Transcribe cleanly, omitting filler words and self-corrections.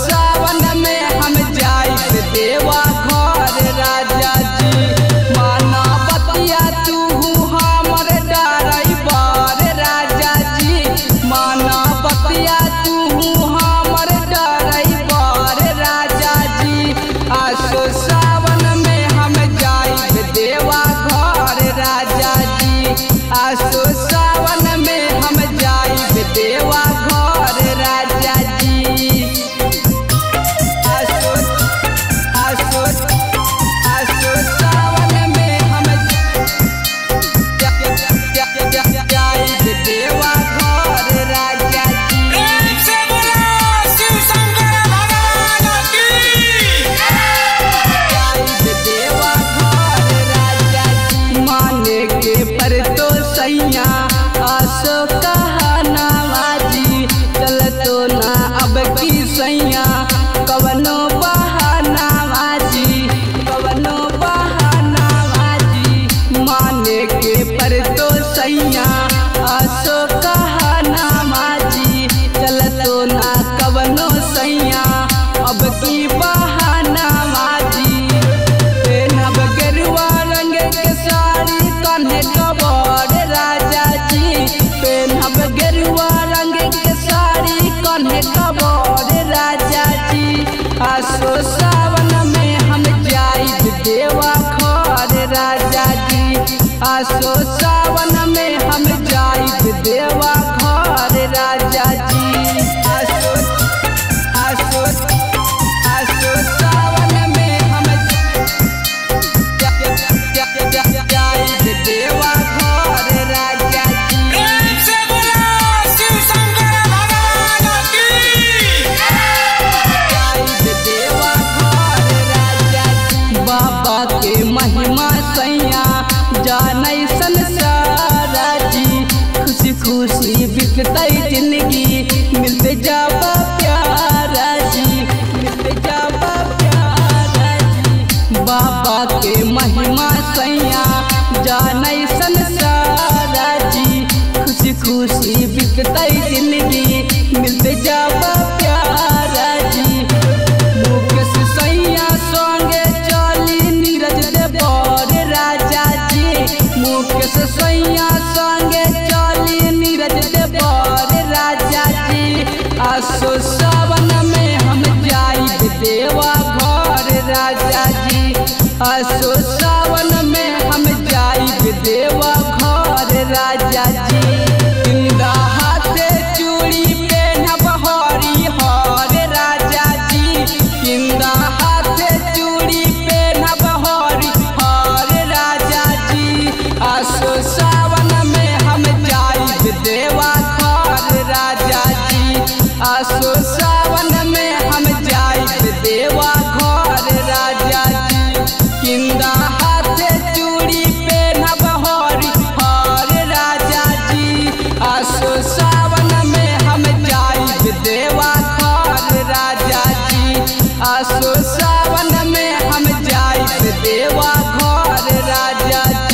सावन में हम जाइब देवा घर राजा जी। माना बतिया तू हमर डराइवर राजा जी, माना बतिया तू हमर डराइवर राजा जी। आसो सावन में हम जाइब देवा घर राजा जी, आसो सावन में हम जाइब देवा घर राजा जी। आसो आसो आसो सावन में हम जाइब देवा घर राजा जी। प्रेम से बोलो शिव शंकर भगवान की। जाइब देवा घर राजा जी। माने के पर तो सैया आसो कहनावा जी, चल तो ना अब की सैया कवनो बहानावा जी, कवनो बहानावा जी। माने के पर तो सैया आसो कहनावा जी, चल तो ना कवनो सैया अब की बहानावा जी। पेनहब गेरुआ रंग के साड़ी कान्हे कबर राजा जी, पेनहब गेरुआ रंग के साड़ी कान्हे कबर राजा जी। आसो सावन में हम जाइब देवा घर राजा जी, आसो सावन में हम जाइब देवा घर राजा जी। आसो आसो आसो सावन में हम जाइब देवा घर राजा जी। प्रेम से बोलो शिव शंकर भगवान की। जाइब देवा घर राजा जी। बाबा के महिमा सैया जानै संसार जी, खुशी खुशी बीततै जिंदगी मिलते जाबा प्यारा जी, मिलते जाबा प्यारा जी। बाबा के महिमा सैया जानै संसार जी, खुशी खुशी बीततै जिंदगी मिलते जाबा प्यारा जी। मुकेश सैया संगे चली नीरज देवर राजा जी, मुकेश सैया संगे चली नीरज देवर राजा जी। आसो सावन में हम जाइब देवा घर राजा जी, आसो सावन में हम जाइब देवा घर राजा जी। इंदा हाथे चूड़ी पेनहब हरी हर राजा जी, इंदा हाथे चूड़ी पेनहब हरी हर राजा जी। आसो सावन में हम जाइब देवा घर राजा जी, आसो सावन में हम जाइब देवा घर राजा जी। किंदा हाथे चूड़ी पेनहब हरी हर राजा जी, आसो सावन में हम जाइब देवा घर राजा जी, आसो सावन में हम जाइब देवा घर राजा जी।